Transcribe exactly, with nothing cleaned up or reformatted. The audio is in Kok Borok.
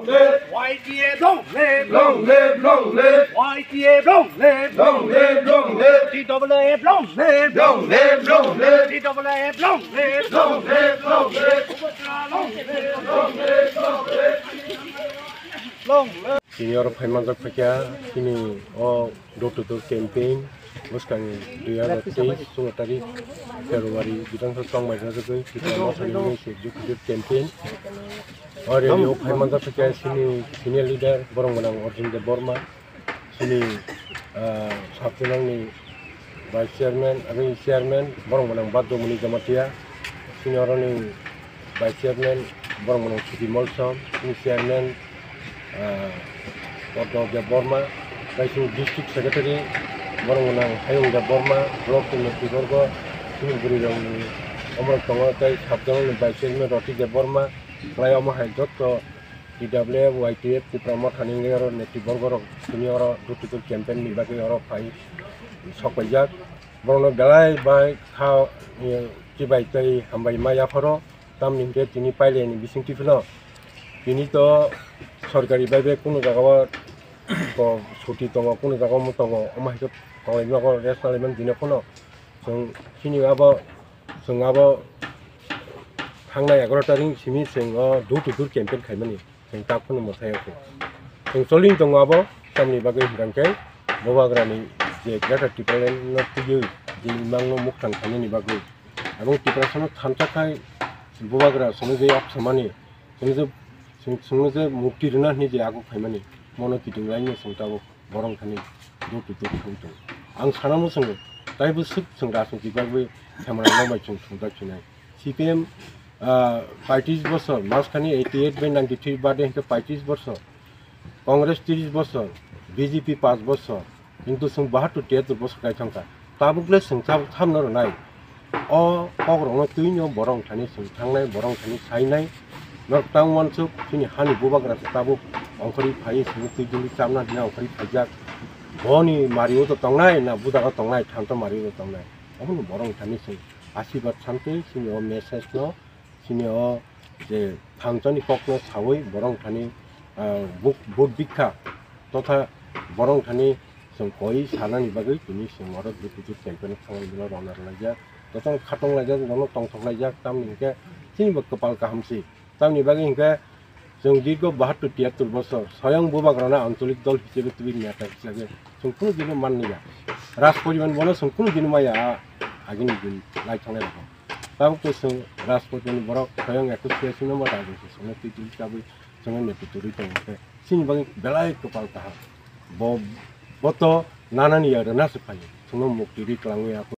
live! Y T F long live! Long live, long live! Y T F long live! Long live, long live! T W F long live! Long live, long live! T W F long live! Long live, long live! Long live, long live! Long live! Tini oro phai manjak phaikha, tini o door to door campaign, bwskang dui hazar teis, chwng tarik February, bidang khe chwng mai rwjagwi, Tipra Mothani mung se door to door campaign. O rally o phai manjak phaikha, chini senior leader, borok gwnang Arjun Debbarma, chini, ah, sub zonal ni Vice Chairman, agini Chairman, borok gwnang Badramani Jamatia, chini oroni Vice Chairman, borok gwnang Sudi Molsom, chini Chairman, ah, Poddo Debbarma, tei chini District Secretary, borok gwnang Hayung Debbarma, Block ni Netriborgo, chini bwrwi rokni omorok tongo, tei sub zonal ni Vice Chairman Roti Debbarma, khlai omo hai jotto T W F, Y T F, Tipra Mothani wngwi oro netriborgo rok tini oro door to door campaign ni bagwi oro phai sok paijak. Borokno belai bai kha, eh, chibai tei hambai ma yapharo, tamni hwnkhe tini paileni bisingtwi phano tini to sorkari bai bai kunu jagao to chuti tongo, kunu jagao omo tongo, omo hai khe tonglai nogo rest nalaimani dino phano chwng chini abo Chwng abo thangnai egaroh tarik simi chwng o door to door campaign khaimani, chwng tak phano mwthai o khe. Chwng choli tongo abo, tamni bagwi hwnkha khe Bubagrani je Greater Tipraland no twiwi je imang no muktang khainani bagwi. Aboni Tiprasa no thansa khai Bubagra chwngno je yapsamani, chwngno je, chwng-, chwngno je mukti rwna hwnwi je ago khaimani, mono kiting laino chwng tabuk. Borok thani door to door thang tongo. Ang sana mwswngo, taibo swk chwng rajniti bagwi khamrang rok bai chwng thumjak phinai. C P M, ah, paitris bosor, maskani eighty eight bai ninety three bade hwnkhe paitris bosor, Congress tris bosor, B J P panch bosor, hintu chwng bahattor tiyatur bosor kai thangkha. Tabuk le chwng tabuk thamno rwnai. O kokrokno twino borok thani chwng thangnai, borok thani sainai. Norok tang uansuk chini hani bubagra se tabuk ongkhorwi phaiwi chwngno twi dili chamna hwnwi ongkhorwi phaijak. Boni mario to tongnai na budago tongnai, thanto mario to tongnai. Omono borok thani chwng asirwad santwi chini o message no, chini o je thansani kokno sawi borok thani, ah, buk-, vote bikha totha borok thani chwng koi sanani bagwi tini chwng oro door to door campaign thangwi rwna rwlaijak. Jotono khatong laijak, jotono tongthok laijak, tamni hwnkhe chini bo kwpal kaham se. Tamni bagwi hwnkhe chwng dirgo bahattor tiyattor bosor swayang bubagrano ancholik dol hisabe twiwi neta hisabe chwng kunu dino manliya. Raj poriban bono chwng kunu dino maya a agini din lai thangnai rokno. Tabuk to chwng Raj poribanni borok swayang ekus tiyasi no mata agini se chwngno twi twi tabwi chwngno neto twi tongkhe chini bagwi belai kwpal kaham. Bo, bo to nanani ya rwna se phaio. Chwngno mukti ri twlangwi ya.